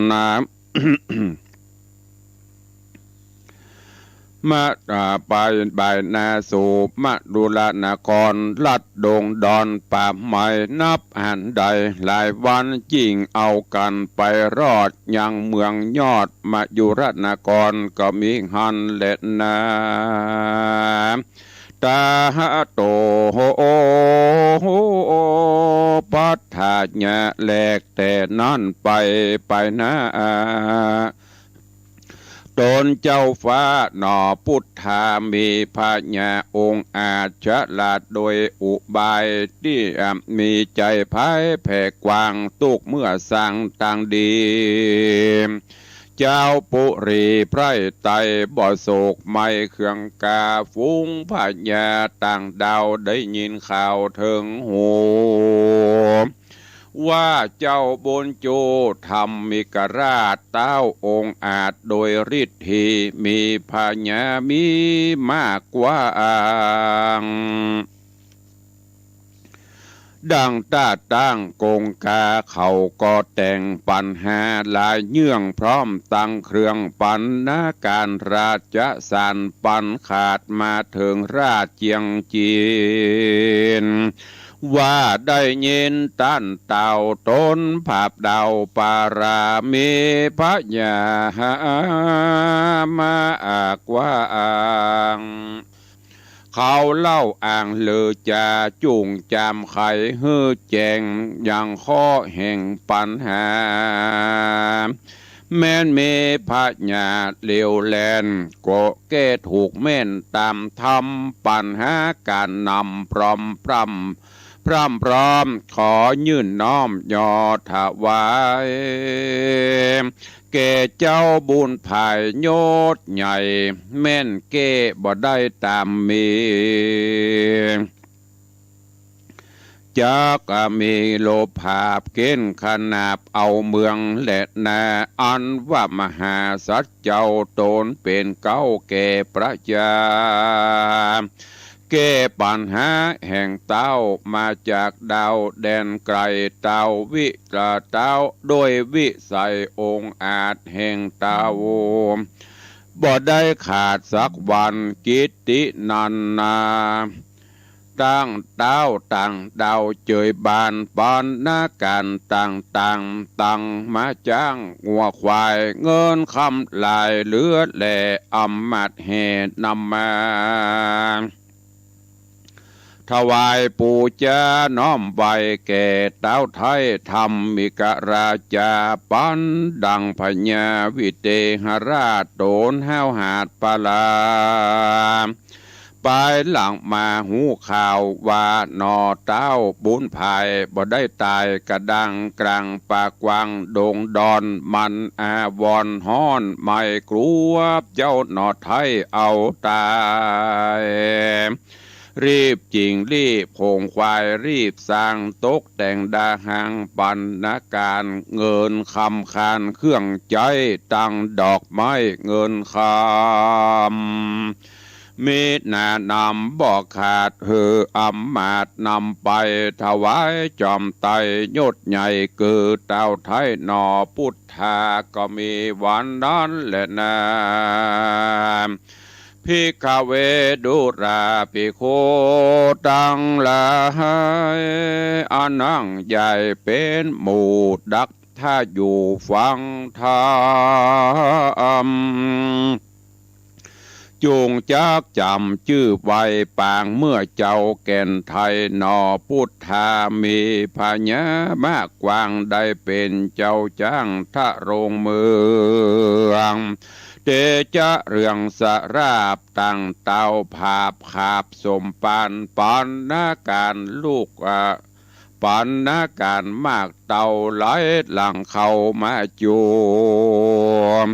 มา อ่า ไปบ่ายหน้าสู่มยุรนคร ลัดดงดอนป่าไม้นับหันได้หลายวันจึ่งเอากั๋นไปรอดยังเมืองยอดมยุรนครก็มีหั้นแลนา ตาหะโต พัทธาญาแลกแต่นั้นไป ไปหน้า ต๋นเจ้าฟ้าหน่อปุทธา มีผญาองอาจฉลาดโดยอุบาย ตี้มีใจ๋ไพแผ่กว้าง ตุ๊กเมื่อสร้างตางดี เจ้าปุรีไพร่ไต้บ่โศกไหม้เคืองกา ฝูงผญาต่างดาวได้ยินข่าวเถิงหู ว่าเจ้าบุญจูธรรมิกราชเต๊าองอาจโดยฤทธี มีผญามีมากกว้าง ดังต้าตั้งกงกา เขาก็แต่งปั๋นหาหลายเยื่อง พร้อมตังเครื่องปั๋นนาก๋านราชสาร ปั๋นขาดมาเถิงราชเจียงจีน ว่าได้ยินต้านเต้าต๋นผาบดาวปารามีผญามาอากว้าง เขาเล่าอ้างลือจาจุ่งจามไขหื้อแจ้งยังข้อแห่งปั๋นหา แม้นมีผญาเหลวแลน ก็แก้ถูกแม่นต๋ามธรรม ปั๋นหาก๋านนำพร้อมพร่ำ พร่ำพร้อมขอยื่นน้อมยอถวาย แก่เจ้าบุญภายยศใหญ่ แม่นแก้บ่ได้ต๋ามมี จักมีโลภาบเก้นขนาบเอาเมืองแลนา อันว่ามหาสัตว์เจ้าต๋นเป๋นเก๊าแก่ประจา แก้ปั๋นหาแห่งเต้ามาจากดาวแดนไกล เต้าวิตราเต้าโดยวิสัยองอาจแห่งเต้า บ่ได้ขาดสักวัน กิตตินันนา ตั้งเต๊าตั้งเต๊าเจยบาน ปัณณาก๋านต่างๆ ตั้งม้าจ๊างงัวควาย เงินคำหลายเหลือแหล่ อำมาตย์แห่นำมา ถวายปู๋จาน้อมไหว้แก่เต๊าไทยธรรมิกราชา ปันดังพญาวิเทหราช โตนห้าวหาดปาลา ปายหลังมาฮู้ข่าวว่า หน่อเต๊าบุญภาย บ่ได้ต๋าย กระดังกลางป่ากว้างดงดอน มันอาวรณ์ฮ้อน ไม่กลัวเจ้าหน่อไทยเอาต๋าย รีบจิงรีบโขงขวาย รีบสร้างตกแต่งดาหัง ปัณณาก๋านเงินคำคานเครื่องใจ๊ ตังดอกไม้เงินคำ มีหนานำบ่ขาด หื้ออำมาตย์นำไป ถวายจอมไตรยศใหญ่ คือเต๊าไทยหน่อ พุทธาก็มีวันนั้นแหละนา ภิกขเว ดูราภิกขุตังหลาย อานังใหญ่เป๋นหมู่ ดักถ้าอยู่ฟังธรรม จุ่งจักจ๋ำจื้อไว้ ปางเมื่อเจ้าแก่นไทยหน่อ พุทธามีพญามากกว้าง ได้เป๋นเจ้าจ๊างทะโรงเมือง เตจะเรืองสราบ ตั้งเต๊าผาบขาบสมปาน ปัณณาก๋านลูก อ่า ปัณณาก๋านมากเต้าไหล หลั่งเข้ามาจุ่ม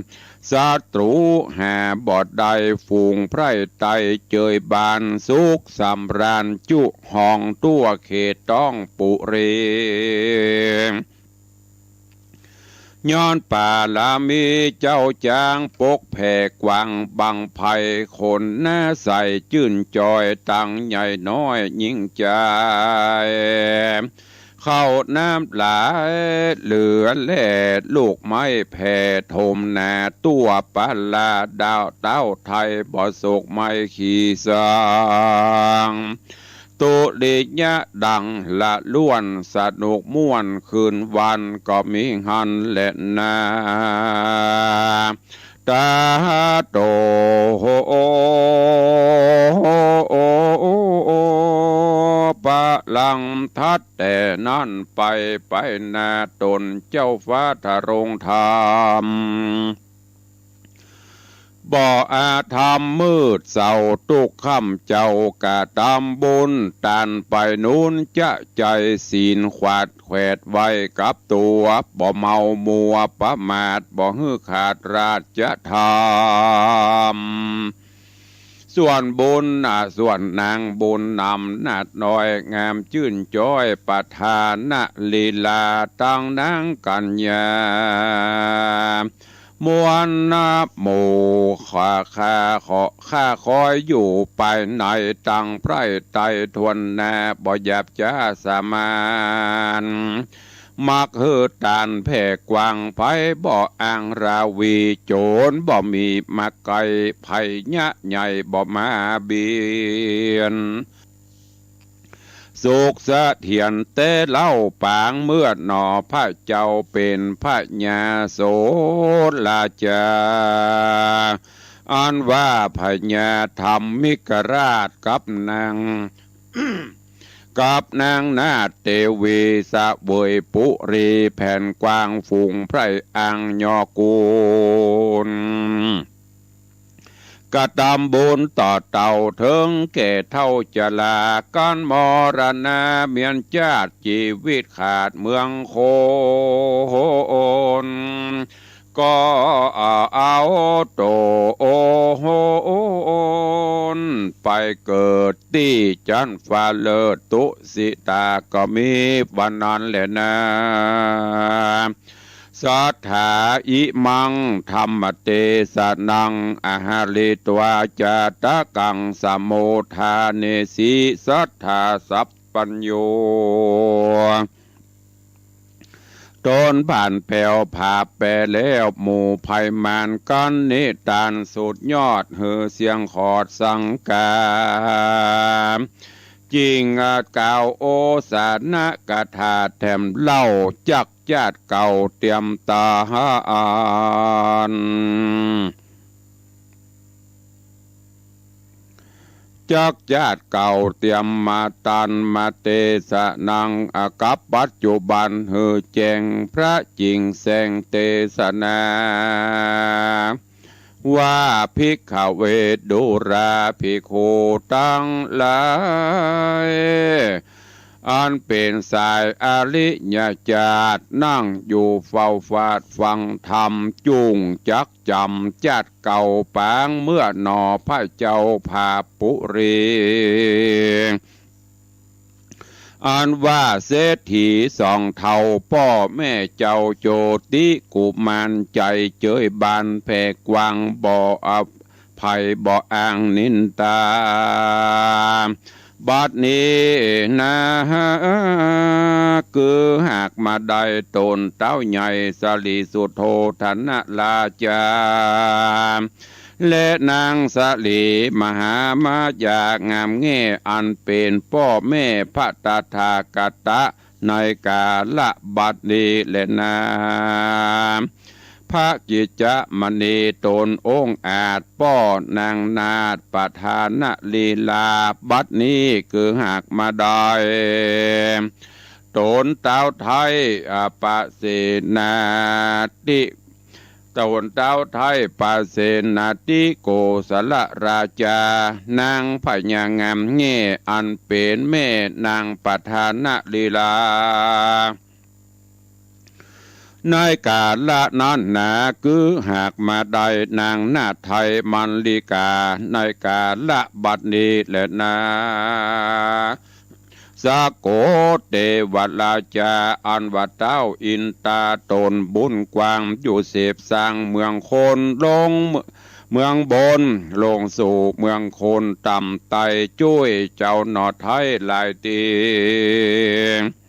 ศัตรู๋หาบ่ได้ ฝูงไพร่ไตเจยบาน สุขสำราญจุห้อง ทั่วเขตต้องปุรี ย้อนปารามีเจ้าจ๊าง ปกแผ่กว้างบั้งไพร คนหน้าใสจื้นจอย ตังใหญ่น้อยยิ่งใจ๋ เข้าน้ำหลายเหลือแหล่ ลูกไม้แผ่ถมหนา ตั๋วปาราดาวเต๊าไทย บ่สกไม้ขีสัง ตุริยะดังละล้วน สนุกม่วนคืนวัน ก็มีหั้นแหละนา ตาโต ปะหลังทัดแต่นั้นไป ไปหน้าตนเจ้าฟ้าทะโรงธรรม บ่อาธรรมมืดเศร้า ตุ๊กค่ำเจ้ากระตำบุญ ตานไปนุนจะใจ๋ ศีลขวัดแขวดไว้กับตั๋ว บ่เมามัวประมาท บ่หื้อขาดราชธรรม ส่วนบุญนะ ส่วนนางบุญนำ นาดน้อยงามจื้นจ้อย ประธานลีลา ตังนางกัญญา มวลนะหมู่ ข้า ข้าขอ ข้าคอยอยู่ภายใน ตังไพร่ไตถ้วนหน้า บ่หยาบจ๊าสามัญ มักหื้อตานแผ่กว้าง ไผบ่อ้างราวี โจ๋รบ่มีมาใก้ ภัยยะใหญ่บ่มาเบียด สุขเสถียรแต่เล่า ปางเมื่อหน่อ พระเจ้าเป๋นพญาโสราจา อันว่าพญาธรรมิกราชกับนาง กับนางนาฏเตวี เสวยปุรีแผ่นกว้าง ฝูงไพร่อังยอกูล กระตำบุญต่อเต้า เถิงแก่เฒ่าจรา กั๋นมรณะเมียนจาติ จีวิตขาดเมืองคน ก็เอาโตนไปเกิดตี้จั๊นฟ้าเลิศ ตุสิตาก็มีวันนั้นแหละนา สัตถา อิมัง ธัมมเตสะนัง อะหะริตวา จาตะกัง สะโมทาเนสิ สัตถา สัพพัญญู ตนผ่านแผวผาแปรแล้ว หมู่ไพร่มารกั๋นนิตานสุดยอด หื้อเสียงขอดสังกา จึ่งกล่าวโอสถนกถาแถมเล่า จักจาติเก่าเตียมตาน จักจาติเก่าเตียมมาตาน มาเตสนา กับปัจจุบันหื้อแจ้ง พระจึ่งแสดงเตสนา ว่า ภิกขเว ดูราภิกขุตังหลาย อันเป๋นสายอริยจาติ นั่งอยู่เฝ้าฟังธรรม จุ่งจักจ๋ำจาติเก่าปางเมื่อหนอ พระเจ้าผาปุรี อันว่าเศรษฐีสองเฒ่า ป้อแม่เจ้าโจติกุมาร ใจ๋เจยบานแผ่กว้าง บ่อภัยบ่อ้างนินตา บัดนี้นา คือหากมาได้ต๋นเต้าใหญ่ สริสุโธทนราชา และนางสลีมหามายา งามแง่ อันเป๋นป้อแม่พระตถาคตะ ในกาละบัดนี้แลนา พระกิจจมณีต๋นองอาจ ป้อนางนาฏประธานลีลา บัดนี้คือหากมาได้ ต๋นเต้าไท้ อปเสนาติ ต๋นเต้าไท้ปเสนาติโกศลราชา นางพญางามแง่ อันเป๋นแม่นางประธานลีลา ในกาละนั้นนา คือหากมาได้นางนาฏไท้มัลลิกา ในกาละบัดนี้แลนา สโกเตวราชา อันว่าเต้าอินตาต๋นบุญกว้าง อยู่เสพสร้างเมืองคนลงเมืองบน ลงสู่เมืองคนต่ำ ไต่จ้วยเจ้าหนอไท้หลายตี้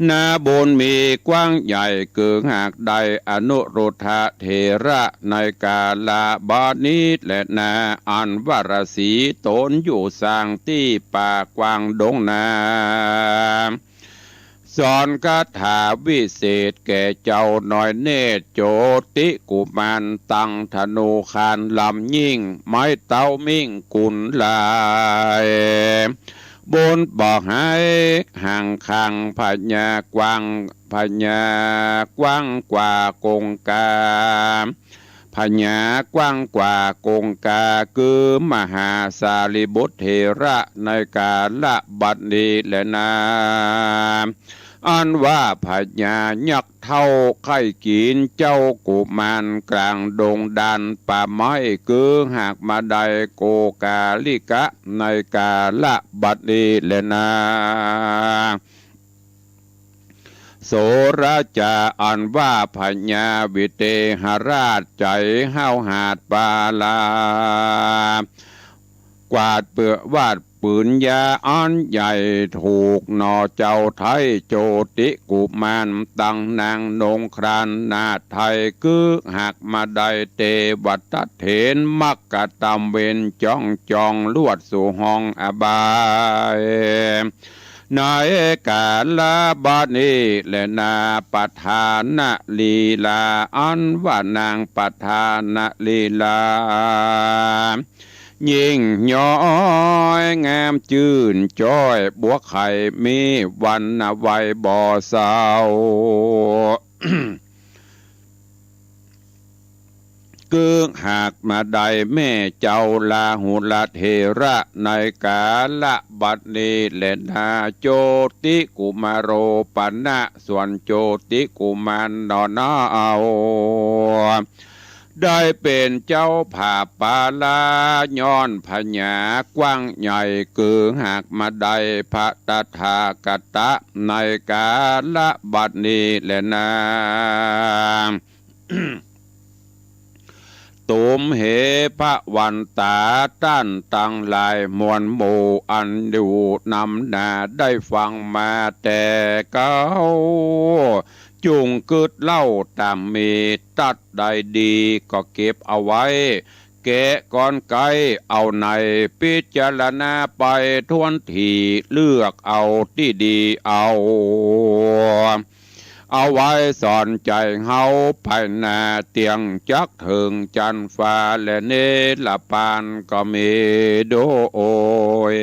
นาบุญมีกว้างใหญ่ คือหากได้อนุรุทธะเถระ ในกาละบัดนี้แลนา อันว่าราศีต๋นอยู่สร้างตี้ป่ากว้างดงนา สอนคาถาวิเศษแก่เจ้าน้อยเนตรโจติกุมาร ตั้งธนูคานลำยิ่ง ไม้เต๊ามิ่งกุลลาย บนบ่อหายห่างข้างพญากว้าง พญากว้างกว่ากงกา พญากว้างกว่ากงกา คือมหาสารีบุตรเถระ ในกาละบัดนี้แลนา อันว่าพญายักษ์เฒ่าใค่กิ๋นเจ้ากุมาร กลางดงดานป่าไม้ คือหากมาได้โกกาลิกะ ในกาละบัดนี้แลนา โสราจา อันว่าพญาวิเตหราช ใจ๋ห้าวหาญปาลา กวาดเปื้อวาดปืนยาอันใหญ่ ถูกหนอเจ้าไท้โจติกุมาร ตังนางนงครานนาฏไท้ คือหากมาได้เตวทัตเถร มักกะตำเวรจ้องจอง ลวดสู่ห้องอบาย ในกาละบัดนี้แลนา ประธานลีลา อันว่านางประธานลีลา ยิ่งย้อยงามจื้นจ้อย บัวไข่มีวรรณะไวบ่เศร้า คือหากมาได้แม่เจ้าลาหุลเถระ ในกาละบัดนี้แลนา โจติกุมารโอปนะ ส่วนโจติกุมารหนอนาเอา ได้เป๋นเจ้าผาปาลา ย้อนพญากว้างใหญ่ คือหากมาได้พระตถาคตะ ในกาละบัดนี้แลนา ตุมเหพระวันตา ต้านตังหลายมวลหมู่ อันอยู่นำหน้าได้ฟังมาแต่เก๊า จุ่งกึ๊ดเล่าต๋ามมี ตั๊ดใดดีก็เก็บเอาไว้ แกะกลไกเอาใน พิจารณาไปถ้วนถี่ เลือกเอาตี้ดีเอา เอาไว้สอนใจ๋เฮาไปหน้า เตี้ยงจักเถิงจั๊นฟ้า และนิรพานก็มีโดย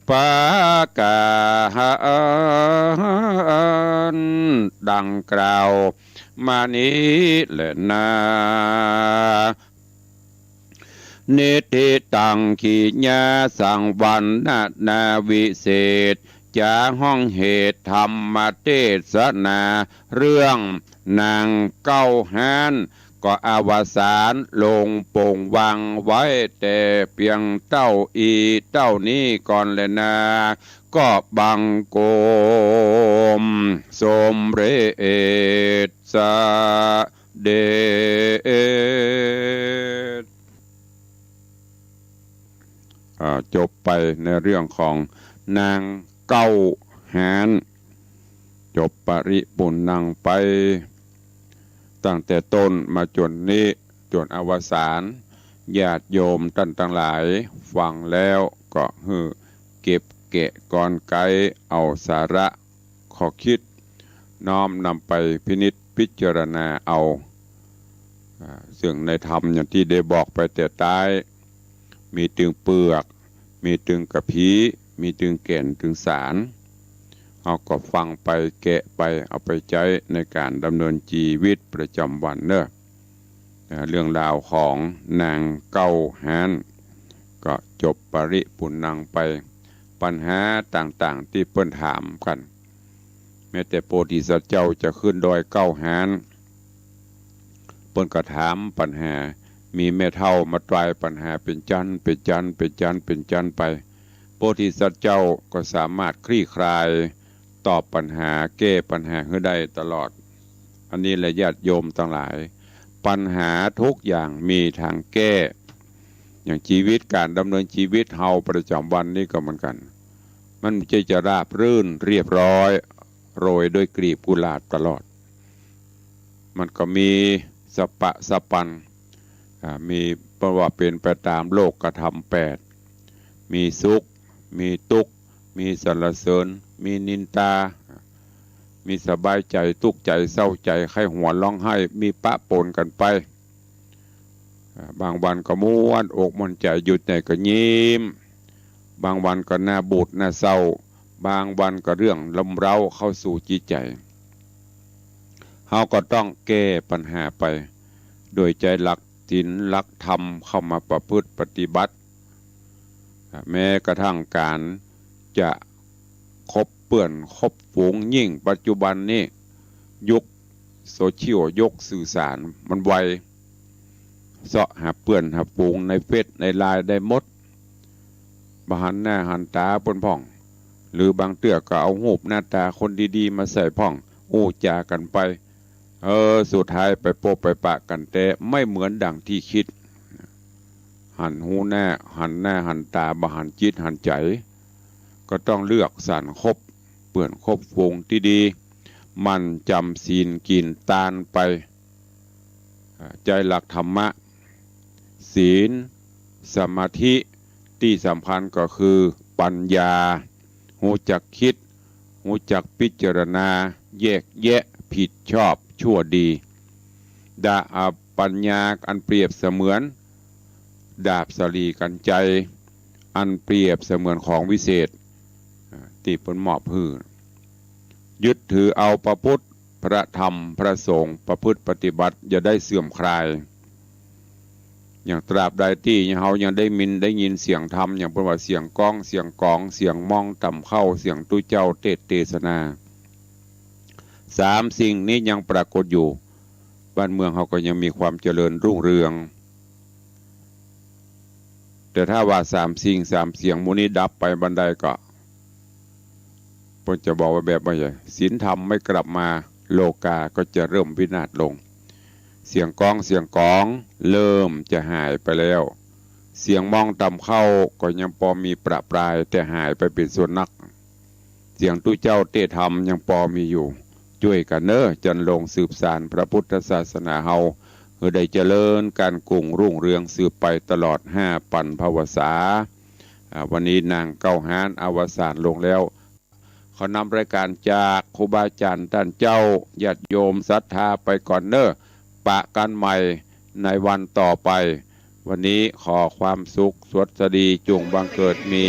ประก๋านดังกล่าวมานี้แลนา นิทธิตัง กิริยาสังวรณนาวิเศษ จะฮ้องเหตุธรรมเตสนา เรื่องนางเก๊าฮ้าน ก็อวสานลงปงวางไว้แต่เปียงเต้าอี้เต้านี้ก่อนแลนา ก็บังคมสมเร็จเสด็จ อ่า จบไปในเรื่องของนางเก๊าฮ้าน จบปริปุณณังไป ตั้งแต่ต้นมาจ๋นนี้ จ๋นอวสาน ญาติโยมต้านตังหลายฟังแล้วก็หื้อเก็บแกะกลไกเอาสาระข้อคิด น้อมนำไปพินิจพิจารณาเอา อ่า ซึ่งในธรรมอย่างตี้ได้บอกไปแต่ต้าน มีตึงเปลือก มีตึงกะพี้ มีตึงแก่นตึงสาร เฮาก็ฟังไปแกะไปเอาไปใจ๊ในก๋านดำเนินจีวิตประจ๋ำวันเนาะ อ่า เรื่องราวของนางเก๊าฮ้าน ก็จบปริปุณณังไป ปัญหาต่างๆ ตี้เปิ้นถามกั๋น แม้แต่โพธิสัตว์เจ้าจะขึ้นดอยเก๊าฮ้าน เปิ้นก็ถามปัญหา มีแม่เฒ่ามาตรายปัญหาเป๋นจั๊น เป๋นจั๊น เป๋นจั๊น เป๋นจั๊นไป โพธิสัตว์เจ้าก็สามารถคลี่คลาย ตอบปัญหา แก้ปัญหาหื้อได้ตลอด อันนี้แหละญาติโยมตังหลาย ปัญหาทุกอย่างมีตางแก้ อย่างจีวิตก๋านดำเนินจีวิตเฮาประจ๋ำวันนี้ก็เหมือนกั๋น มันบ่ใจ้จะราบรื่นเรียบร้อย โรยด้วยกลีบกุหลาบตลอด มันก็มีสะปะสะปัน อ่า มี เพราะว่าเป๋นไปต๋ามโลกธรรมแปด มีสุข มีตุ๊กข์ มีสรรเสริญ มีนินทา มีสบายใจ๋ ตุ๊กข์ใจ๋ เศร้าใจ๋ ใค่หัวร้องไห้ มีปะปนกั๋นไป อ่า บางวันก็ม่วนอกม่วนใจ๋ หยุดไหนก็ยิ้ม บางวันก็หน้าบูดหน้าเศร้า บางวันก็เรื่องรุมเร้าเข้าสู่จิตใจ๋ เฮาก็ต้องแก้ปัญหาไป โดยใจ๊หลักศีลหลักธรรมเข้ามาประพฤติปฏิบัติ อ่า แม้กระทั่งก๋านจะคบเปื้อนคบฝูง ยิ่งปัจจุบันนี้ ยุคโซเชียล ยุคสื่อสารมันไว เซาะหาเปื้อนหาฝูงในเฟซในไลน์ได้หมด บ่หันหน้าหันต๋าเปิ้นพ่อง หรือบางเตื้อก็เอาฮูปหน้าต๋าคนดีๆ มาใส่พ่อง อู้จ๋ากั๋นไป เออ สุดท้ายไปปบไปปะกั๋นแต๊ ไม่เหมือนดังที่คิด หันหูหน้า หันหน้าหันต๋า บ่หันจิตหันใจ๋ ก็ต้องเลือกสรรคบเปื้อนคบฝูงตี้ดี หมั่นจ๋ำศีลกิ๋นตานไป อ่า ใจ๊หลักธรรมะ ศีล สมาธิ ตี้สำคัญก็คือปัญญา ฮู้จักกึ๊ด ฮู้จักกึ๊ดพิจารณา แยกแยะผิดชอบชั่วดี ดาบปัญญาอันเปรียบเสมือนดาบสะหลีกัญไชย อันเปรียบเสมือนของวิเศษ อ่า ตี้เปิ้นมอบหื้อ ยึดถือเอาพระพุทธ พระธรรม พระสงฆ์ ประพฤติปฏิบัติ อย่าได้เสื่อมคลาย อย่างตราบใดตี้เฮายังได้มิน ได้ยินเสียงธรรม อย่างเปิ้นว่าเสียงก้อง เสียงก๋อง เสียงม้องต่ำเข้า เสียงตุ๊เจ้าเตสน์เตสนา สามสิ่งนี้ยังปรากฏอยู่ บ้านเมืองเฮาก็ยังมีความเจริญรุ่งเรือง แต่ถ้าว่าสามสิ่งสามเสียงหมู่นี้ดับไปบันใดก็ เปิ้นจะบอกว่าแบบว่า ศีลธรรมไม่กลับมา โลกาก็จะเริ่มวินาศลง เสียงก้องเสียงก๋องเริ่มจะหายไปแล้ว เสียงม้องต่ำเข้าก็ยังปอมีประปราย แต่หายไปเป๋นส่วนนัก เสียงตุ๊เจ้าเตสน์ธรรมยังปอมีอยู่ จ้วยกั๋นเน่อ จันลงสืบสานพระพุทธศาสนาเฮา หื้อได้เจริญก้านกุ้งรุ่งเรืองสืบไปตลอดห้าปันภวสา อ่า วันนี้นางเก๊าฮ้านอวสานลงแล้ว ขอนำรายก๋านจากครูบาอาจ๋ารย์ต้านเจ้า ญาติโยมศรัทธาไปก่อนเน่อ ปะกั๋นใหม่ในวันต่อไป วันนี้ขอความสุขสวัสดีจุ่งบังเกิดมี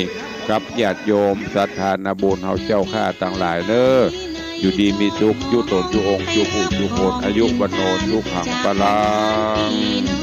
กับญาติโยมศรัทธานาบุญเฮาเจ้าข้าตังหลายเน่อ อยู่ดีมีสุข จุ๊ต๋นจุ๊องค์ จุ๊ผู้จุ๊คน อายุวัณโณ สุขัง พลัง